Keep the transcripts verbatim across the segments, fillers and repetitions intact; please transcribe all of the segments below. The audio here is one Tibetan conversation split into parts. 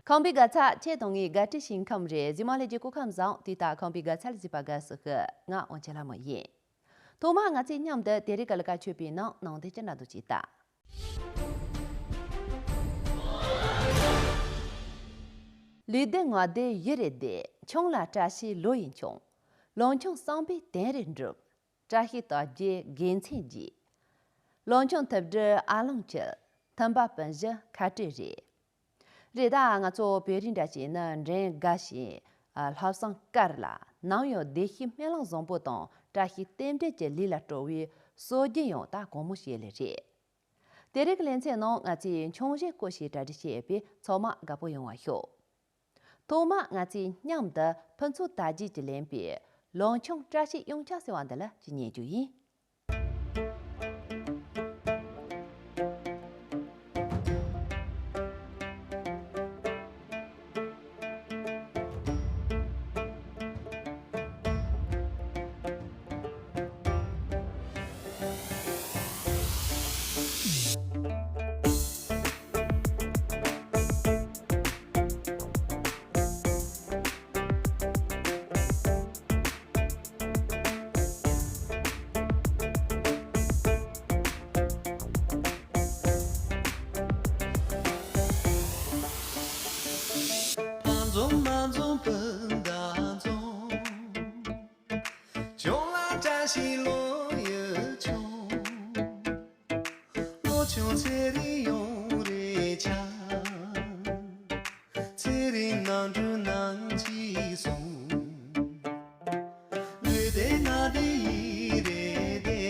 ཁམས་པའི་དགའ་ཚལ་ཁྱེད་དང་ངའི་དགའ་སྤྲོའི་ཞིང་ཁམས་རེད། གཟིགས་མོ་ལྷན་རྒྱས་སྐུ་ཁམས་བཟང་། དུས་ལྟར་ཁམས་པའི་དགའ་ཚལ་གཟིགས་པར་དགའ་བསུ་ཞུ། ང་དབང་ཆེན་ལྷ་མོ་ཡིན། ཐོག་མར་ང་ཚོས་མཉམ་དུ་དེ་རིང་གི་ལས་ཀ་ཆོད་པའི་ནང་ནང་དོན་ཅིག་ན་འདུག་ཅིག་ལྟ། ལུས་བདེ་ངག་བདེ་ཡིད་རེ་བདེ། ཆུང་ལ་བཀྲ་ཤིས་ལོ་ཡི་འཆང་། ལོ་ཆུང་བསམ་པའི་དོན་རེ་འགྲུབ། བཀྲ་ཤིས་རྟགས་བརྒྱད་དགེ་མཚན་བརྒྱད། ལོ་ཆུང་ཐུབ་དྲུག་ཨ་ལོང་ཁྱེད། མཐུན་པ་སྤུན་བཞི་ཁ་སྤྲོད་རེད། རེད་ད། ང་ཚོ་བོད་རིགས་འདྲ་ཞིག་ནི་འགྲན་དགའ་ཞིང་། ལྷག་བསམ་དཀར་ལ། ནམ་ཡང་བདེ་སྐྱིད་སྨོན་ལམ་བཟང་པོ་དང་བཀྲ་ཤིས་རྟེན་འབྲེལ་གྱི་ལས་ལ་སྤྲོ་བའི་སྲོལ་རྒྱུན་ཡང་ད་གོང་མོ་ཞིག་ལས་རེད། དེ་རིང་གི་ལེ་ཚན་ནང་ང་ཚོས་འཆང་གཞས་སྐོར་ཞིག་གྲ་སྒྲིག་བྱས་ཡོད་པས་ཚང་མ་དགའ་པོ་ཡོང་བ་ཤོག་ཐོག་མར་ང་ཚོས་མཉམ་དུ་ཕུན་ཚོགས་དར་རྒྱས་ཀྱིས་ལེན་པའི་ལོ་ཆུང་བཀྲ་ཤིས་གཡུང་ཆགས་ཟེར་བ་འདི་ལ་ཅིག་ཉན་རྒྱུ་ཡིན། ཕ་འཛོམས་མ་འཛོམས་སྤུན་ཟླ་འཛོམས། ཆུང་ལ་བཀྲ་ཤིས་ལོ་ཡི་འཆང་། ལོ་ཆུང་ཚེ་རིང་ཡོང་རེ་ཆ། ཚེ་རིང་ནང་འགྲོ་ནང་གཅིག་སོང་། ལུས་བདེ་ངག་བདེ་ཡིད་རེ་བདེ།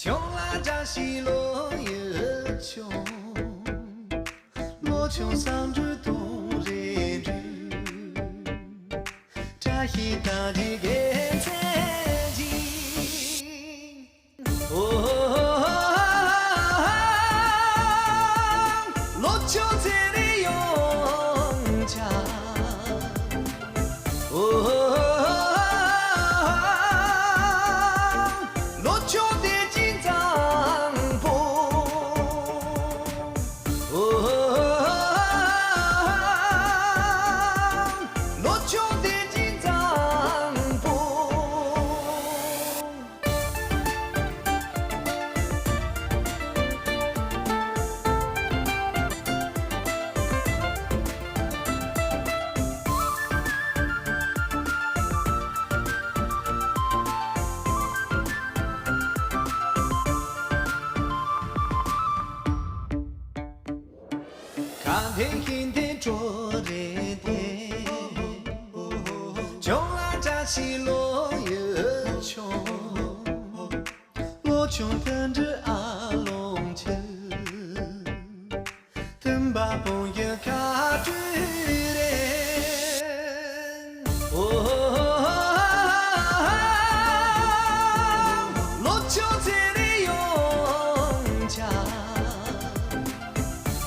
ཆུང་ལ་བཀྲ་ཤིས་ལོ་ཡི་འཆང་། ལོ་ཆུང་བསམ་འགྲུབ་དོན་རེ་འགྲུབ། བཀྲ་ཤིས་རྟགས་བརྒྱད་དགེ་མཚན་བརྒྱད། ཨོ། ལོ་ཆུང་ཚེ་རིང་ཡོང་ཆ། ཨོ། ལོ་ཆུང་བདེ་སྐྱིད་བཟང་པོ། ལོ་ཆུང་བདེ་སྐྱིད་བཟང་པོ། ཁ་འཐེན་ཁྱི་འཐེན་བྲོ་རེ་འཐེན། ཆུང་ལ་བཀྲ་ཤིས་ལོ་ཡི་འཆང་། ལོ་ཆུང་ཐུབ་དྲུག་ཨ་ལོང་ཁྱེད། མཐུན་པ་སྤུན་བཞི་ཁ་སྤྲོད་རེད། ཨོ། ལོ་ཆུང་ཚེ་རིང་ཡོང་ཆ།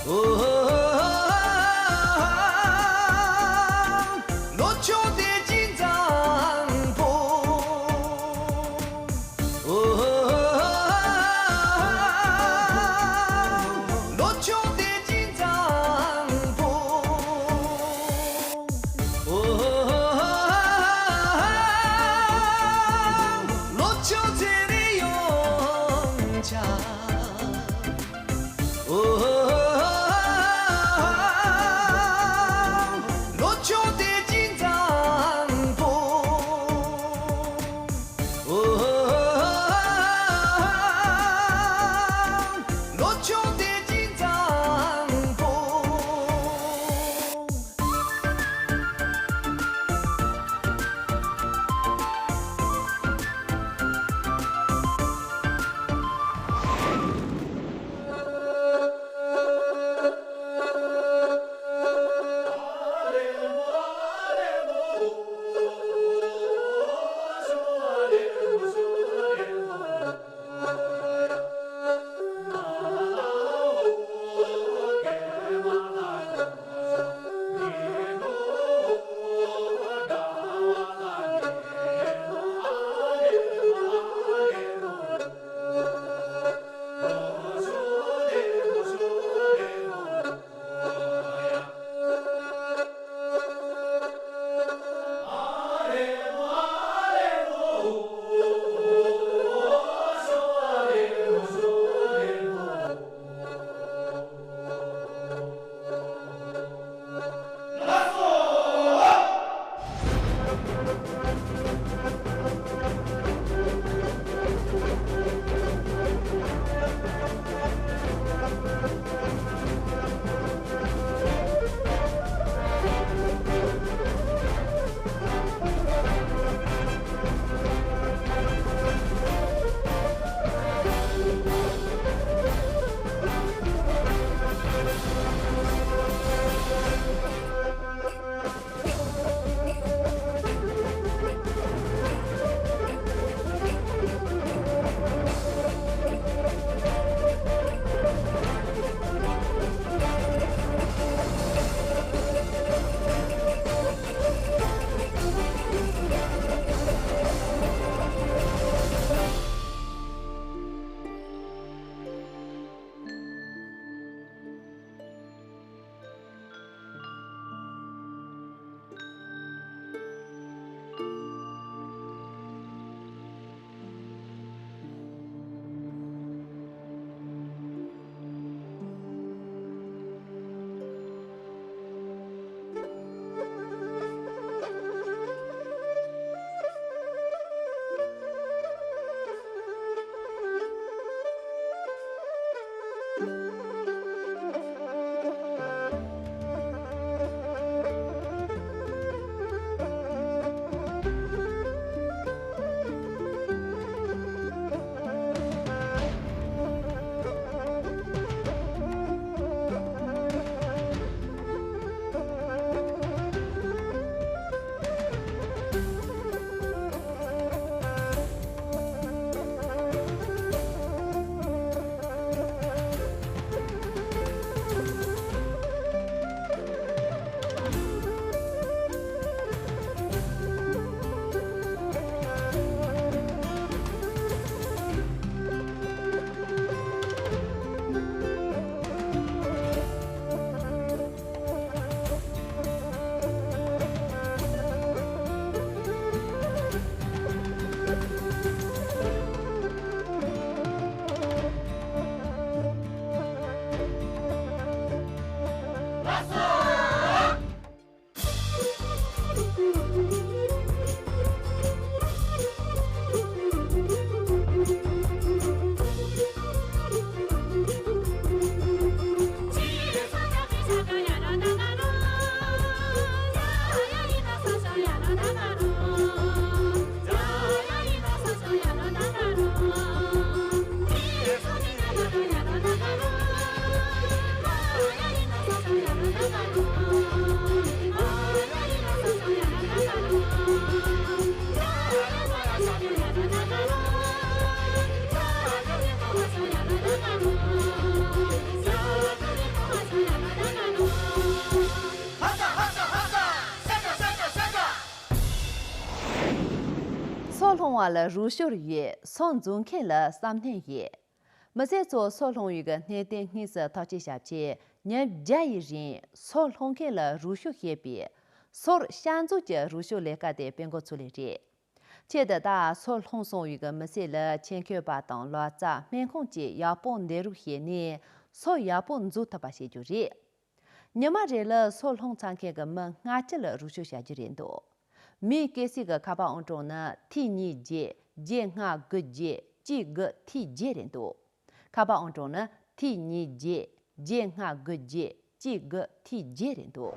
ཨོ། ལོ་ཆུང་བདེ་སྐྱིད་བཟང་པོ། ལོ་ཆུང་བདེ་སྐྱིད་བཟང་པོ། ལོ་ཆུང་ཚེ་རིང་ཡོང་ཆ། སོ་སློང་བ་ལ་རོགས་སྐྱོར་ཡོད། སོ་འཛུགས་མཁན་ལ་བསམ་ནན་ཡོད། མི་སེར་ཚོ་སོ་སློང་ཡུལ་གྱི་གནས་བརྟན་དངོས་སུ་ཐག་གཅོད་བྱ་ཆེད་ཉིན་བརྒྱ་ཡི་རིང་སོ་སློང་མཁན་ལ་རོགས་སྐྱོར་བྱེད་པའི་སོར་བཤམས་མཛོད་ཀྱི་རོགས་སྐྱོར་ལས་ཀ་དེ་སྤེལ་འགོ་ཚུགས་ལེ་རེད། ཆེད་དུ་ད་སོ་སློང་སོང་ཡུལ་གྱི་མི་སེར་ལ་ཆེད་མཁས་པ་དང་ལོ་ཙཱ་སྨན་ཁང་བཅས་ཡག་པོ་འདེམས་རོགས་བྱས་ནས་སོ་ཡག་པོ་འཛུགས་ཐུབ་པ་བྱེད་རྒྱུ་རེད། ཉི་མ་རེ་ལ་སོ་སློང་ཚར་མཁན་གྱི་མི་ལྔ་བཅུ་ལ་རོགས་སྐྱོར་བྱ་རྒྱུ་རེད་འདུག་མིའི་སྐྱེ་སྲིད་ཀྱི་ཁ་པར་ཨང་གྲངས་ནི་ཐིག་གཉིས་བརྒྱད་བརྒྱད་ལྔ་དགུ་བརྒྱད་གཅིག་དགུ་ཐིག་བརྒྱད་རེད་འདུག་ཁ་པར་ཨང་གྲངས་ནི་ཐིག་གཉིས་བརྒྱད་བརྒྱད་ལྔ་དགུ་བརྒྱད་གཅིག་དགུ་ཐིག་བརྒྱད་རེད་འདུག་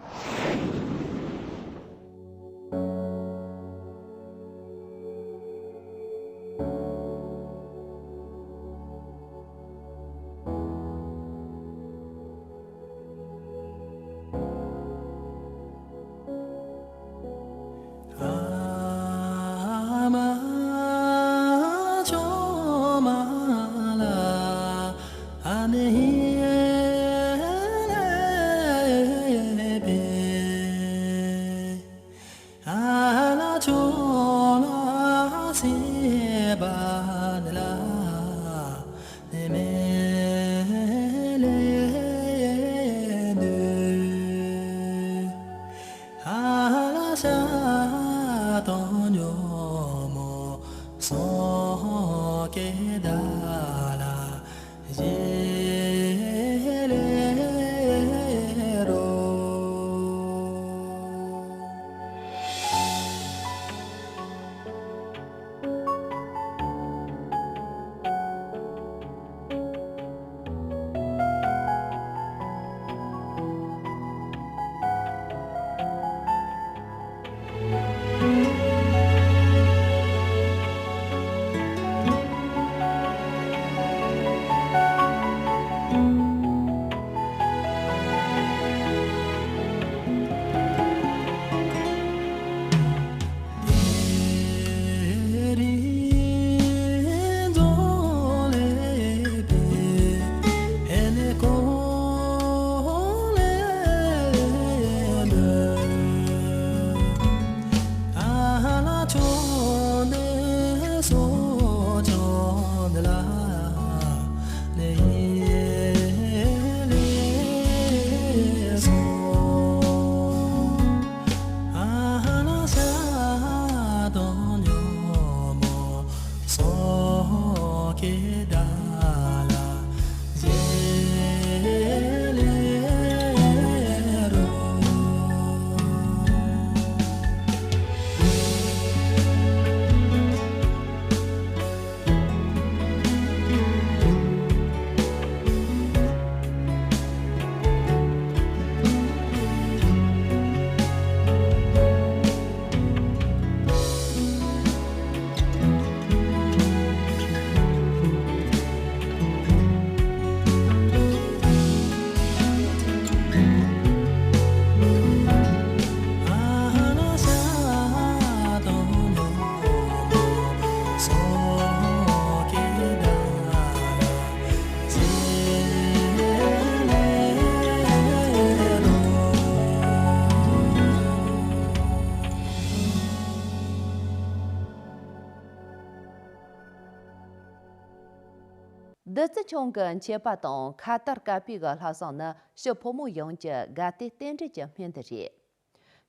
བདུད་རྩི་ཆུང་གི་མཆེད་པ་དང་ཁ་དར་དཀར་པོའི་གི་ལྷ་བསང་ནི་ཕྱི་ཕོ་མོ་ཡོངས་ཀྱི་དགའ་བདེ་རྟེན་འབྲེལ་གྱི་སྨན་དུ་རེད།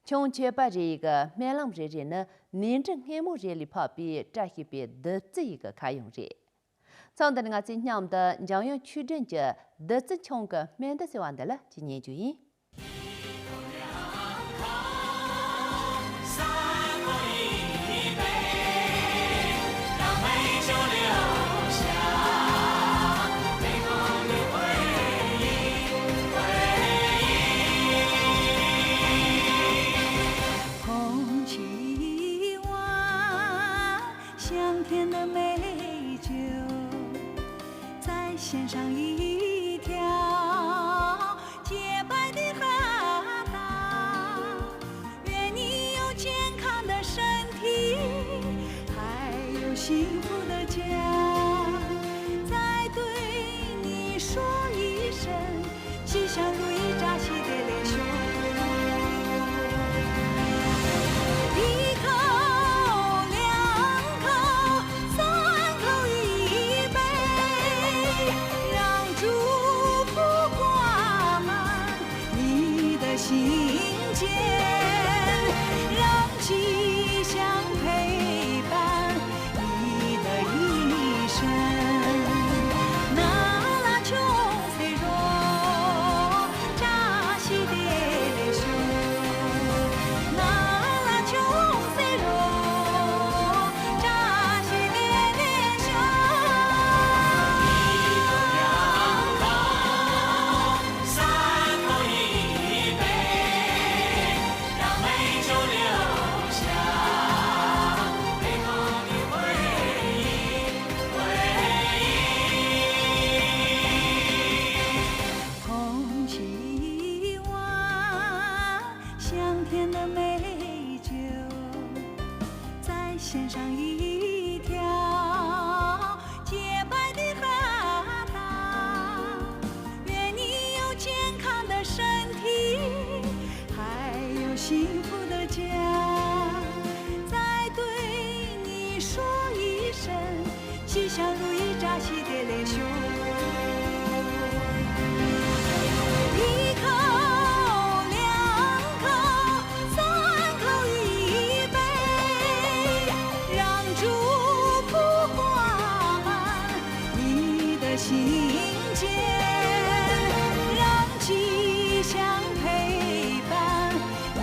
ཆུང་མཆེད་པ་རེ་ཡི་གི་སྨོན་ལམ་རེ་རེ་ནི་ནས་འབྲུ་སྔོན་མོ་རེ་ལས་ཕབ་པའི་བཀྲ་ཤིས་པའི་བདུད་རྩི་ཡི་གི་ཁ་གཡང་རེད། ཚང་འདིར་ང་ཚོས་མཉམ་དུ་འཇམ་དབྱངས་ཆོས་སྒྲོན་གྱི་བདུད་རྩི་ཆུང་གི་སྨན་དུ་ཟེར་བ་འདི་ལ་ཅིག་ཉན་རྒྱུ་ཡིན། 一口两口三口一杯，让祝福挂满你的心间，让吉祥陪伴 你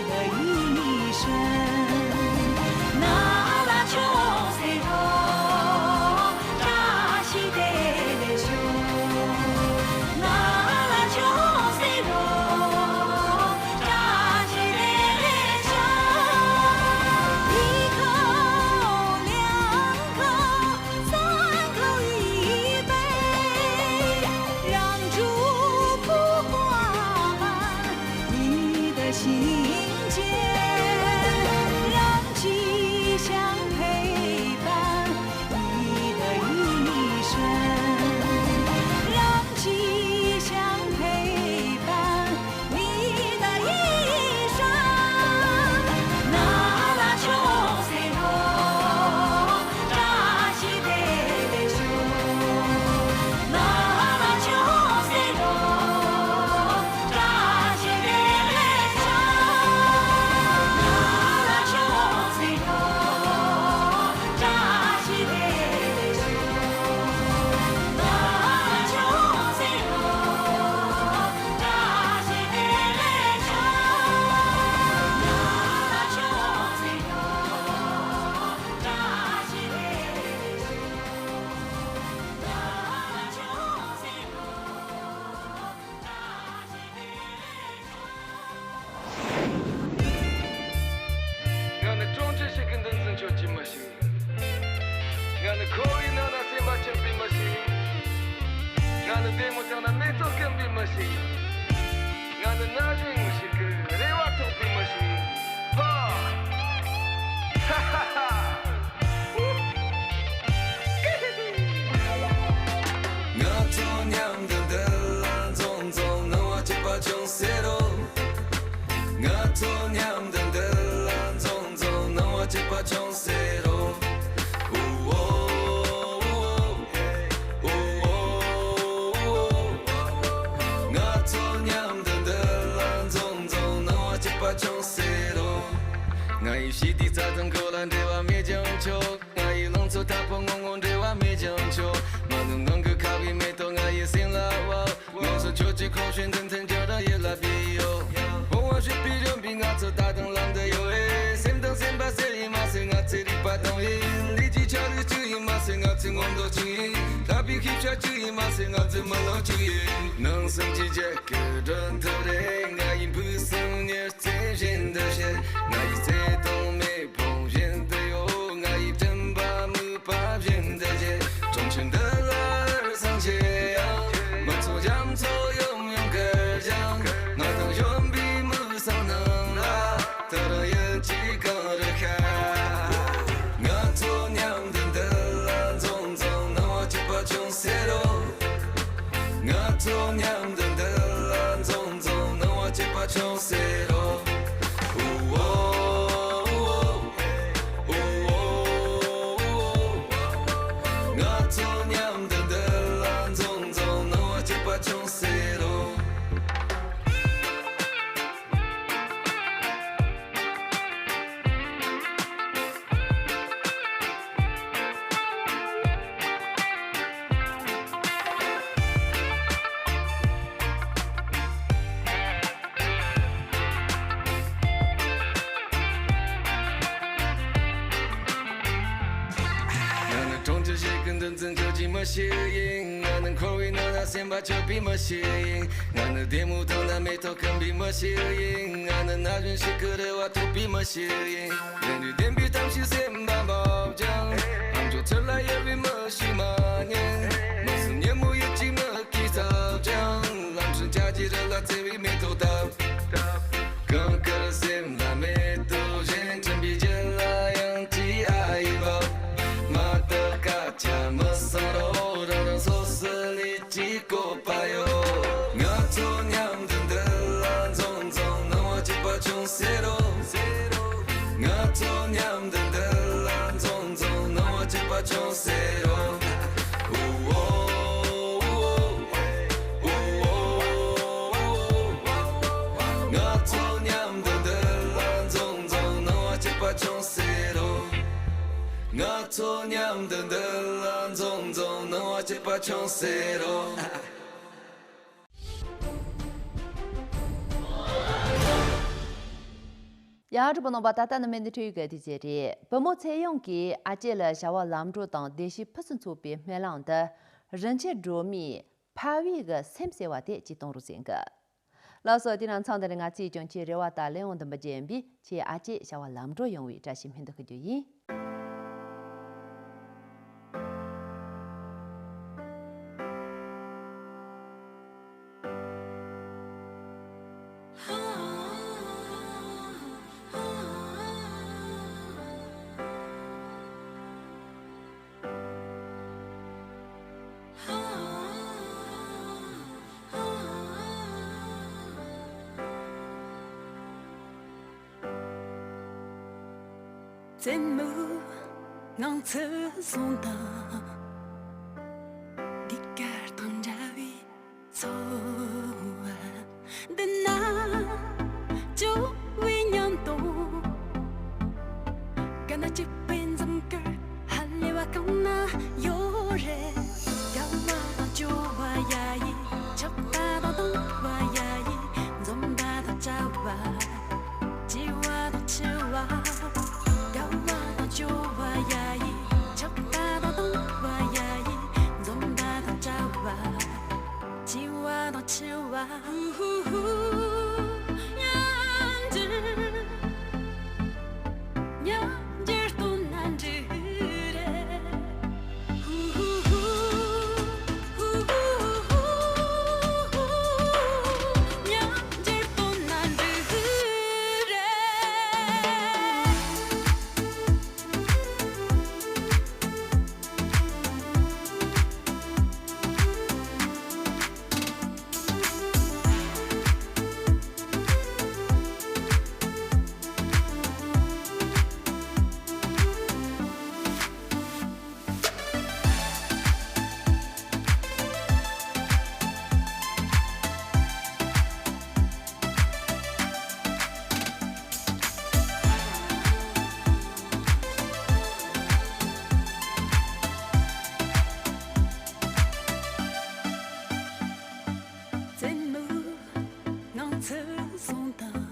的一生。 三口一杯，让祝福挂满你的心间，让吉祥陪伴你的一生，让吉祥陪伴 你的一生。 ང་ནི་གྲོང་ཁྱེར་ཞིག་གི་མདུན་འཛིན་ཆོག་གི་མི་ཞིག་ཡིན། ང་ནི་འཁོར་བའི་ནང་ན་སེམས་པ་འཆག་པའི་མི་ཞིག་ཡིན། ང་ནི་ལྡེ་མོ་བཏང་ན་མེ་ཏོག་སྐམ་པའི་མི་ཞིག་ཡིན། ང་ནི་ན་གཞོན་ཞིག་གི་རེ་བ་འཕྲོག་པའི་མི་ཞིག་ཡིན། ཧ། ཧ་ཧ་ཧ། ང་ཚོ་མཉམ་དུ་འདི་ལ་འཛོམས་འཛོམས། སྣང་བ་སྐྱིད་པ་བྱུང་ཟེར་རོ། ང་ཚོ་མཉམ་དུ་འདི་ལ་འཛོམས་འཛོམས། སྣང་བ་སྐྱིད་པ་བྱུང་ཟེར་རོ། ཨུ་ཨོ་ཨུ་ཨོ། ང་ཚོ་མཉམ་དུ་འདི་ལ་འཛོམས་འཛོམས། སྣང་བ་སྐྱིད་པ་བྱུང་ཟེར་རོ། ང་ཡི་ཞི་བདེའི་རྩྭ་ཐང་ཁོ་ལ་འབྲེལ་བ་མེད་ཀྱང་ཆོག་ང་ཡི་ལང་ཚོ་དྭགས་པོ་ངོ་ངོ་འབྲེལ་བ་མེད་ཀྱང་ཆོག་མ་ནུ་ངང་གི་ཁ་བའི་མེ་ཏོག་ང་ཡི་སེམས་ལ་བབས། ལང་ཚོ་ཁྱོད་ཀྱི་ཁོག་ཞུན་འདི་མཚན་བརྒྱ་ར་ཡིད་ལ་བབས་ཡོད། ཕོ་བ་ཞིག་པའི་རིམ་པས་ང་ཚོ་ད་དུང་ལམ་དུ་ཡོད་ཨེ། སེམས་དང་སེམས་པ་གསལ་ཡིན་མ་ཟད་ང་ཚོའི་རིག་པ་དྭངས་ཡིན། ལུས་ཀྱི་ཆ་ལུགས་གཅིག་ཡིན་མ་ཟད་ང་ཚོའི་མངོན་རྟོགས་གཅིག་ཡིན། ལྷག་པའི་ཤེས་བྱ་གཅིག་ཡིན་མ་ཟད་ང་ཚོའི་མི་ལོ་གཅིག་ཡིན། ནང་སེམས་ཀྱི་རྒྱལ་ཁབ་སྒྲུབ་ཐུབ་རེད། ང་ཡི་ཕུགས་བསམ་མྱུར་ཚད་བཞིན་དུ་ཤར། ང་ཡི་བརྩེ་དུང་མེ་ཕུང་བཞིན་དུ་གཡོ། ང་ཡི་དྲན་པ་མུན་པ་བཞིན་དུ་རྒྱས། གྲོང་ཁྱེར་འདི་ལ་སངས་རྒྱས་ཡང་། མི་ཚོགས་རྒྱ་མཚོ་ཡོམ་ཡོམ་གར་ཞིང་། ང་དང་གཞོན་པའི་མི་བསམ་སྣང་ལ། ད་རང་ཡིད་ཀྱིས་གང་རུ་ཤར། ང་ཚོ་མཉམ་དུ་འདི་ལ་འཛོམས་འཛོམས། སྣང་བ་སྐྱིད་པ་བྱུང་ཟེར་རོ། ང་ཚོ་མཉམ་དུ་འདི་ལ་འཛོམས་འཛོམས། སྣང་བ་སྐྱིད་པ་བྱུང་ཟེར་རོ། ཨུ་ཨོ་ཨུ་ཨོ། ཨུ་ཨོ་ཨུ་ཨོ། ང་ཚོ་མཉམ་དུ་འདི་ལ་འཛོམས་འཛོམས། སྣང་བ་སྐྱིད་པ་བྱུང་ཟེར་རོ། ང་ནི་གྲོང་ཁྱེར་ཞིག་གི་མདུན་འཛིན་ཆོག་གི་མི་ཞིག་ཡིན། ང་ནི་འཁོར་བའི་ནང་ན་སེམས་པ་འཆག་པའི་མི་ཞིག་ཡིན། ང་ནི་ལྡེ་མོ་ཐང་ན་མེ་ཏོག་སྐམ་པའི་མི་ཞིག་ཡིན། ང་ནི་ན་གཞོན་ཞིག་གི་རེ་བ་འཕྲོག་པའི་མི་ཞིག་ཡིན། ལན་རེ་བདེན་པའི་གཏམ་ཞིག་སེམས་པ་འབབ་ཀྱང་། ཨ་མཆོག་ཚུར་ལ་ཡལ་བའི་མི་ཞིག་མ་ཉན། མི་སེམས་ཉིན་མོ་ཡིད་ཀྱི་མུ་གེ་བསལ་ཀྱང་། ལམ་སྲིན་བྱ་རྒྱལ་རི་ལ་བརྩེ་བའི་མེ་ཏོག་བཏབ། གངས་དཀར་སེམས་ལ་མེ་ཏོག་བཞིན། འཁྲུངས་པའི་རྒྱུད་ལ་ཡང་ཅི་ཨ་ཡི་བབ། མ་དག་སྐད་ཆ་མི་གསང་རོགས། རང་རང་སོ་སོའི་ལུས་ཀྱི་བཀོད་པ་ཡོད། ང་ཚོ་མཉམ་དུ་འདི་ལ་འཛོམས་འཛོམས། སྣང་བ་སྐྱིད་པ་བྱུང་ཟེར་རོ། ང་ཚོ་མཉམ་དུ་འདི་ལ་འཛོམས་འཛོམས། སྣང་བ་སྐྱིད་པ་བྱུང་ཟེར་རོ། ཨུ་ པ་ཆང་ཟེར་རོ། ཡ། གྲོགས་པོ་རྣམ་པ། ད་ལྟ་ནི་མེ་འདི་འཕྲོ་ཡི་གི་དུས་ཚོད་རེད། བུ་མོ་ཚེ་གཡང་གིས་ཨ་ཅེ་ལ་བྱ་བ་ལམ་འགྲོ་དང་བདེ་སྐྱིད་ཕུན་སུམ་ཚོགས་པའི་སྨོན་ལམ་དུ། རིན་ཆེན་སྒྲོལ་མའི་ཕ་བུའི་གི་སེམས་ཟེར་བ་དེ་ཅིག་གཏོང་རོགས་ཟེར་གི། ལགས་སོ། དེ་ན་མཚམས་འདི་ནས་ང་ཚོས་ཀྱང་ཁྱེད་རེ་བ་དང་གླེང་བ་འདུན་པ་བརྒྱན་པའི་ཁྱེད་ཨ་ཅེ་བྱ་བ་ལམ་འགྲོ་ཡོང་བའི་བཀྲ་ཤིས་སྨོན་འདུན་ཞུ་རྒྱུ་ཡིན། བཙུན་མོ་ངང་ཚུལ་བཟུང་དང་། འདི་གར་དང་འདྲ་བའི་འཚོ་བ་འདི་ན་སྐྱོ་བའི་མཉམ་དུ། ག་ན་སྐྱིད་པའི་འཛུམ་དཀར་ཧ་ལས་པ་གང་ན་ཡོད་རེད། དགའ་བ་དང་སྐྱོ་བ་ཡ་ཡི། ཆགས་པ་དང་སྡང་བ་ཡ་ཡི། འཛུམ་པ་དང་བྲལ་བ། སྐྱིད་པ་དང་འཆི་བ། དགའ་བ་དང་སྐྱོ་བ་ཡ་ཡི། ཆགས་པ་དང་སྡང་བ་ཡ་ཡི། འཛུམ་པ་དང་བྲལ་བ། སྐྱིད་པ་དང་འཆི་བ། ཧུ་ཧུ་ཧུ། མཉམ་འགྱུར། མཉམ་འགྱུར་སྟོན་ན་འགྲིག་རེད། ཧུ་ཧུ་ཧུ། ཧུ་ཧུ་ཧུ། མཉམ་འགྱུར་སྟོན་ན་འགྲིག་རེད། བཙུན་མོ་ངང་ཚུལ་བཟུང་དང་།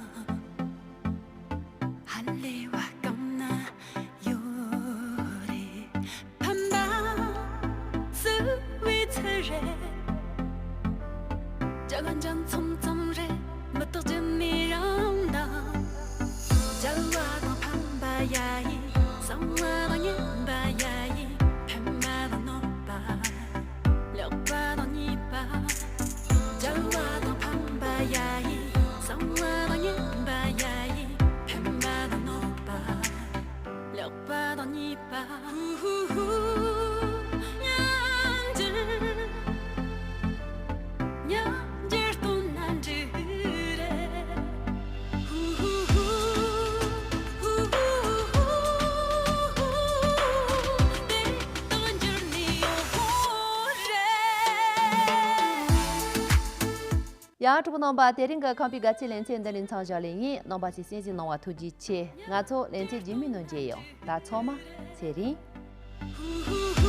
ཧ་ལས་པ་གང་ན་ཡོད་རེད། ཕན་པ་སུ་བའི་ཚུལ་རེད། རྒྱ་གར་འཇམ་ཚོམ་ཙམ་རེད། མི་རྟག་རྒྱུ་མེད་རང་དང་། བྲལ་བ་དང་ཕན་པ་ཡ་ཡི། གསང་བ་དང་ངན་པ་ཡ་ཡི། ཕན་པ་དང་གནོད་པ། ལེགས་པ་དང་ཉེས་པ། བྲལ་བ་དང་ཕན་པ་ཡ་ཡི། གསང་བ་དང་ངན་པ་ཡ་ཡི། ཕན་པ་དང་གནོད་པ། ལེགས་པ་དང་ཉེས་པ། ཧུ་ཧུ་ཧུ། མཉམ་འགྱུར། མཉམ་འགྱུར་སྟོན་ན་འགྲིག་རེད། ཧུ་ཧུ་ཧུ། ཧུ་ཧུ་ཧུ། དེ་དང་འགྱུར་ནས་ཡོང་བོ་རེད། ཡ། གྲོགས་པོ་རྣམ་པ། དེ་རིང་གི་ཁམས་པའི་དགའ་ཚལ་ལེ་ཚན་འདི་ནས་མཚམས་བཞག་ལེ་ཡིན། རྣམ་པ་ཚོས་གསན་གཟིགས་གནང་བ་ཐུགས་རྗེ་ཆེ། ང་ཚོ་ལེ་ཚན་རྗེས་མའི་ནང་མཇལ་ཡོང་། ད་ཚང་མ་ཚེ་རིང་།